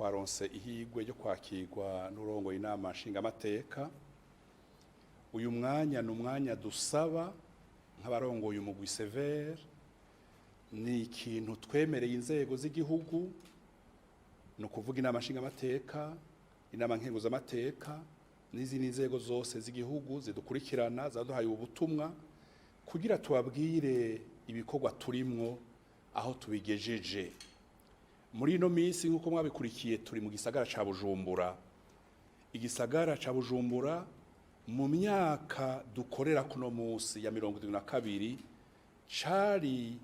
Twaronse ihigwe ryo kwakirwa n'urongoye inama nshingamateka. Uyu mwanya ni umwanya dusaba nk'abarongoye umugwi CVR. Ni ikintu twemereye inzego z'igihugu, ni ukuvuga inama nshingamateka, inama nkenguzamateka n'izindi nzego zose z'igihugu zidukurikirana, zaduhaye ubu butumwa kugira tubabwire ibikorwa turimwo, aho tubigejeje. Muri ino minsi, nk'uko mwabikurikiye, turi mu gisagara ca Bujumbura. Igisagara ca Bujumbura, mu myaka dukorera kuno munsi ya 72, cari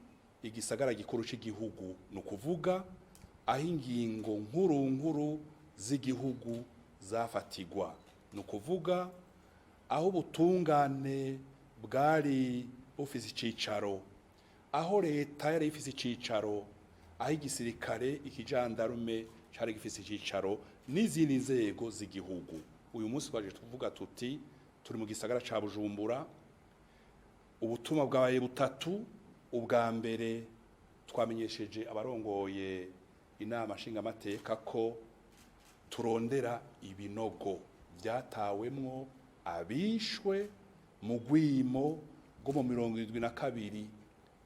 igisagara gikuru c'igihugu, ni ukuvuga aho ingingo nkuru nkuru z'igihugu zafatigwa, ni ukuvuga aho ubutungane bwari bufise icicaro, aho leta yari ifise icicaro, aho igisirikare, ikijandarume cari gifise icicaro n'izindi nzego z'igihugu. Uyu munsi twaje tuvuga tuti turi mu gisagara ca Bujumbura. Ubutumwa bwabaye butatu. Ubwa mbere, twamenyesheje abarongoye inama nshingamateka ko turondera ibinogo vyatawemwo abishwe mu rwimo rwo mu 72.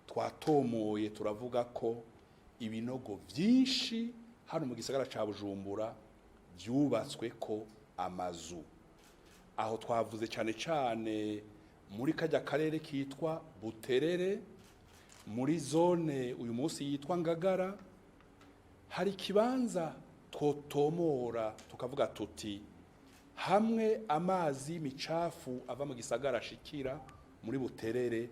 Twatomoye, turavuga ko ibinogo vyinshi hano mu gisagara ca Bujumbura vyubatswe ko amazu. Aho twavuze cane cane muri kajya karere kitwa Buterere, muri zone uyu munsi yitwa Ngagara. Hari ikibanza twotomora tukavuga tuti hamwe amazi y'imicafu ava mu gisagara ashikira muri Buterere,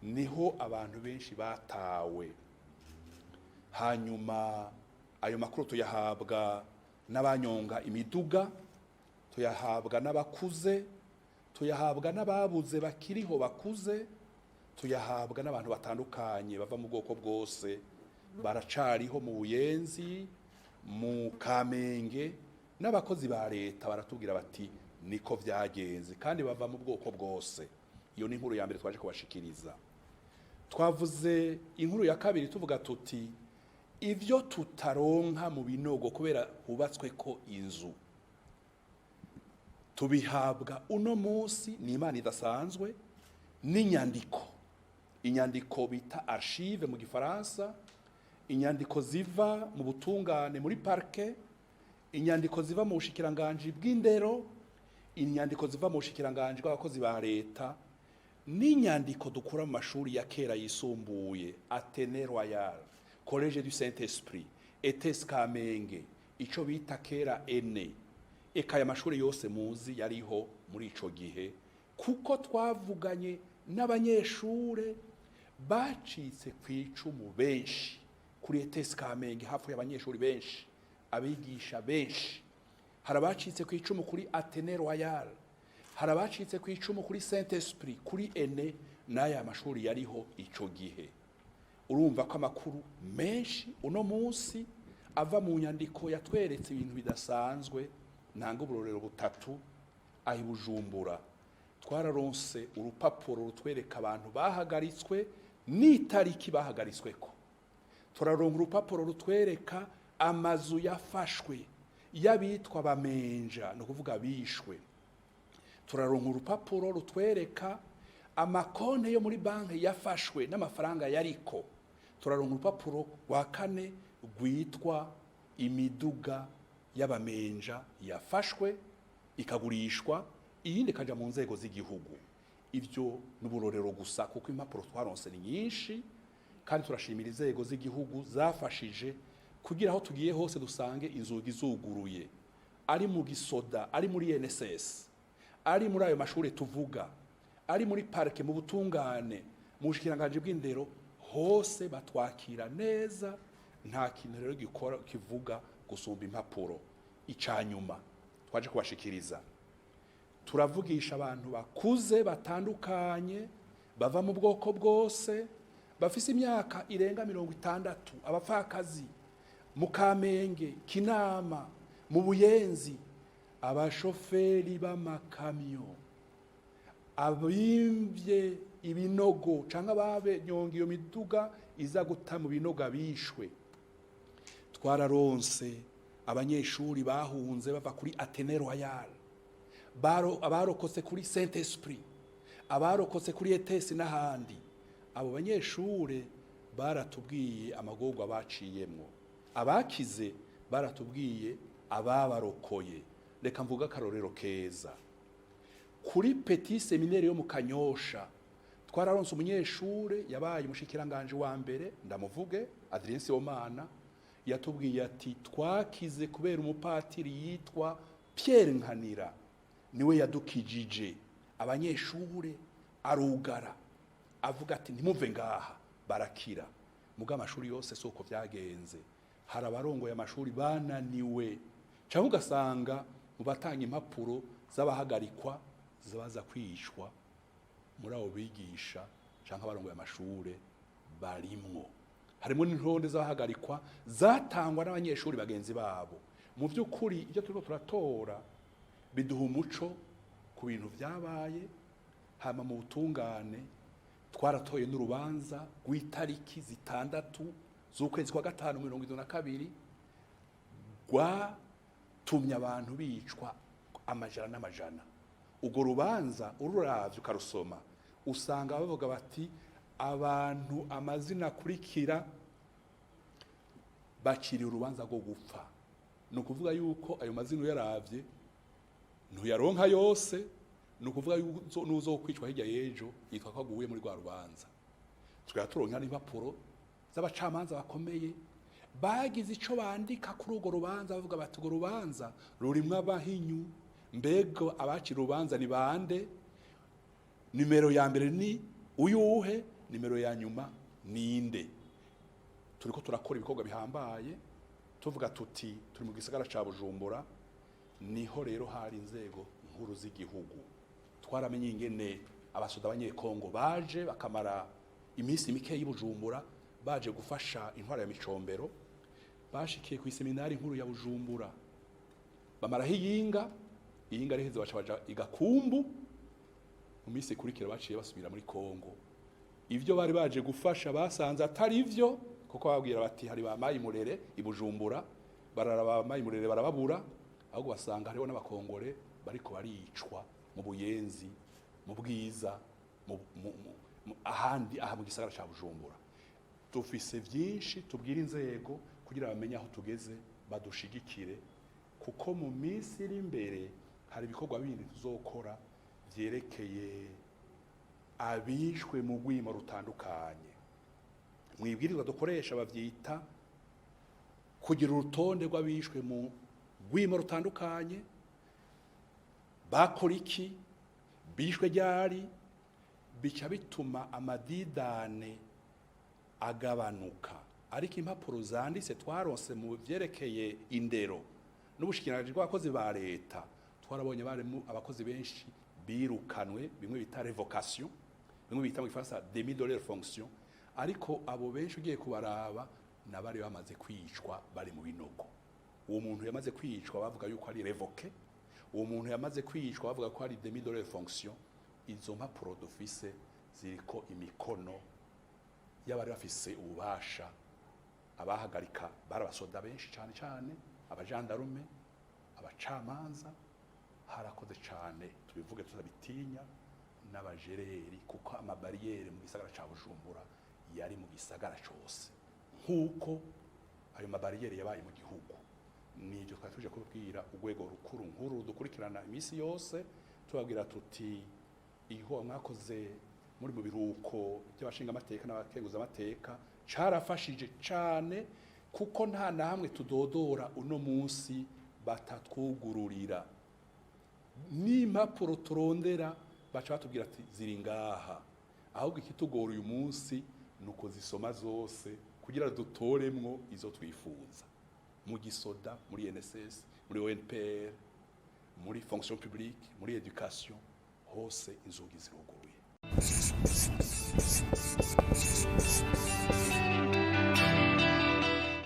niho abantu benshi batawe. Hanyuma ayo makuru tuyahabwa n'abanyonga imiduga, tuyahabwa n'abakuze, tuyahabwa n'ababuze bakiriho bakuze, tuyahabwa n'abantu batandukanye bava mu bwoko bwose, baracariho mu Buyenzi, mu Kamenge, n'abakozi ba leta baratubwira bati niko vyagenze, kandi bava mu bwoko bwose. Iyo ni inkuru ya mbere twaje kubashikiriza. Twavuze inkuru ya kabiri, tuvuga tuti ivyo tutaronka mu binogo kubera hubatswe ko inzu, tubihabwa uno munsi ni Imana idasanzwe n'inyandiko, inyandiko bita archive mu gifaransa, inyandiko ziva mu butungane muri parquet, inyandiko ziva mu bushikiranganji bw'indero, inyandiko ziva mu bushikiranganji bw'abakozi ba leta, n'inyandiko dukura mu mashuri ya kera yisumbuye, Athénée Royal, Collège du Saint Esprit, ETS Kamenge, ico bita kera ENE, eka aya mashuri yose muzi yariho muri ico gihe, kuko twavuganye n'abanyeshure bacitse ku icumu benshi. Kuri ETS Kamenge hapfuye abanyeshuri benshi, abigisha benshi. Hari abacitse ku icumu kuri Athénée Royal, hari abacitse ku icumu kuri Saint Esprit, kuri ENE n'aya mashuri yariho ico gihe. Urumva ko amakuru menshi uno munsi ava mu nyandiko yatweretse ibintu bidasanzwe. Ntanga uburorero butatu. Aho i Bujumbura twararonse urupapuro rutwereka abantu bahagaritswe n'itariki bahagaritsweko, turaronka urupapuro rutwereka amazu yafashwe y'abitwa bamenja, ni ukuvuga bishwe, turaronka urupapuro rutwereka amakonte yo muri banki yafashwe n'amafaranga yariko, turaronka urupapuro rwa kane rwitwa imiduga y'abamenja yafashwe ikagurishwa, iyindi ikaja mu nzego z'igihugu. Ibyo ni uburorero gusa, kuko impapuro twaronse ni nyinshi, kandi turashimira inzego z'igihugu zafashije kugira aho tugiye hose dusange inzugi zuguruye, ari mu gisoda, ari muri INSS, ari muri ayo mashuri tuvuga, ari muri parquet, mu butungane, mu bushikiranganji bw'indero, hose batwakira neza. Nta kintu rero gikora kivuga gusumba impapuro. Icanyuma twaje kubashikiriza, turavugisha abantu bakuze batandukanye, bava mu bwoko bwose, bafise imyaka irenga 60, abapfakazi mu Kamenge, Kinama, mu Buyenzi, abashoferi b'amakamyo, abimvye ibinogo canke ababenyonga iyo miduga iza guta mu binogo abishwe. Twararonse Abanyeshuri bahunze bava kuri Athénée Royal, abarokotse kuri Saint Esprit, abarokotse kuri ETS n'ahandi, abo banyeshure baratubwiye amagorwa baciyemwo. Abakize baratubwiye ababarokoye. Reka mvuga akarorero keza. Kuri Petit Séminaire yo mu Kanyosha, twararonse umunyeshure yabaye umushikiranganje wa mbere, ndamuvuge, Adrien Sibomana. Yatubwiye ati: "Twakize kubera umupatiri yitwa Pierre Nkanira, niwe yadukijije." Abanyeshure arugara, avuga ati: "Ntimuve ngaha." Barakira. Muga amashuri yose soko vyagenze. Hari abarongoye amashuri bananiwe, cyangwa ugasanga mu batanga impapuro z'abahagarikwa zabaza kwicwa, muri abo bigisha cyangwa abarongoye amashure barimwo. Harimo n'intonde z'abahagarikwa zatangwa n'abanyeshuri bagenzi babo. Mu by'ukuri, ibyo turiko turatora biduha umuco ku bintu vyabaye. Hama mu butungane twaratoye n'urubanza rw'itariki 6 z'ukwezi kwa gatanu 72, rwatumye abantu bicwa amajana n'amajana. Urwo rubanza ururavye ukarusoma, usanga bavuga bati: "Abantu amazina akurikira baciriye urubanza rwo gupfa." Ni ukuvuga yuko ayo mazina uyaravye ntuyaronka yose. Ni ukuvuga yuko n'uzokwicwa hirya y'ejo yitwa ko aguye muri rwa rubanza. Tukaba turonka n'impapuro z'abacamanza bakomeye bagize ico bandika kuri urwo rubanza, bavuga bati: "Urwo rubanza rurimwo abahinyu. Mbega abacira urubanza ni bande? Nimero ya mbere ni uyuhe? Nimero ya nyuma ninde?" Turiko turakora ibikorwa bihambaye. Tuvuga tuti turi mu gisagara ca Bujumbura, niho rero hari inzego nkuru z'igihugu. Twaramenye ingene abasoda abanyekongo baje bakamara iminsi mike y'i Bujumbura, baje gufasha intwara ya Micombero. Bashikiye ku iseminari nkuru ya Bujumbura, bamaraho iyinga. Iyinga riheze, baca baja igakumbu. Mu minsi ikurikira baciye basubira muri Kongo. Ivyo bari baje gufasha basanze atari ivyo, kuko babwira bati hari ba Mayi Murere i Bujumbura. Bararaba ba Mayi Murere barababura, ahubwo basanga hariho n'abakongore bariko baricwa mu Buyenzi, mu Bwiza, mu ahandi aha mu gisagara ca Bujumbura. Dufise vyinshi tubwira inzego kugira bamenye aho tugeze, badushigikire, kuko mu minsi iri imbere hari ibikorwa bindi tuzokora vyerekeye abishwe mu rwimo rutandukanye. Mu ibwirizwa dukoresha bavyita kugira urutonde rw'abishwe mu rwimo rutandukanye, bakora iki, bishwe ryari. Bica bituma amadidane agabanuka. Ariko impapuro zanditse twaronse mu vyerekeye indero n'ubushikiranganji bw'abakozi ba leta, twarabonye barimo abakozi benshi birukanwe, bimwe bita révocation, bimwe bita mu gifaransa démis de leur fonction. Ariko abo benshi ugiye kubaraba, nabari bamaze kwicwa, bari mu binogo. Uwo muntu yamaze kwicwa bavuga yuko ari révoqué, uwo muntu yamaze kwicwa bavuga ko ari démis de leur fonction. Izo mpapuro dufise ziriko imikono y'abari bafise ububasha. Abahagarika bari abasoda benshi, cyane cyane abajandarume, abacamanza. Harakoze cyane, tubivuge tutabitinya, n'abajereri, kuko amabariyeri mu gisagara ca Bujumbura yari mu gisagara cose, nk'uko ayo mabariyeri yabaye mu gihugu. Nibyo twari tuje kubwira urwego rukuru nkuru dukurikirana iminsi yose, tubabwira tuti: "Iho mwakoze muri mu biruhuko by'abashinga amateka n'abakenguza amateka carafashije cane, kuko nta na hamwe tudodora uno munsi batatwugururira. N'impapuro turondera baca batubwira ati ziri ngaha." Ahubwo ikitugora uyu munsi ni uko zisoma zose kugira dutoremwo izo twifuza. Mu gisoda, muri INSS, muri ONPR, muri fonction publique, muri éducation, hose inzugi ziruguruye.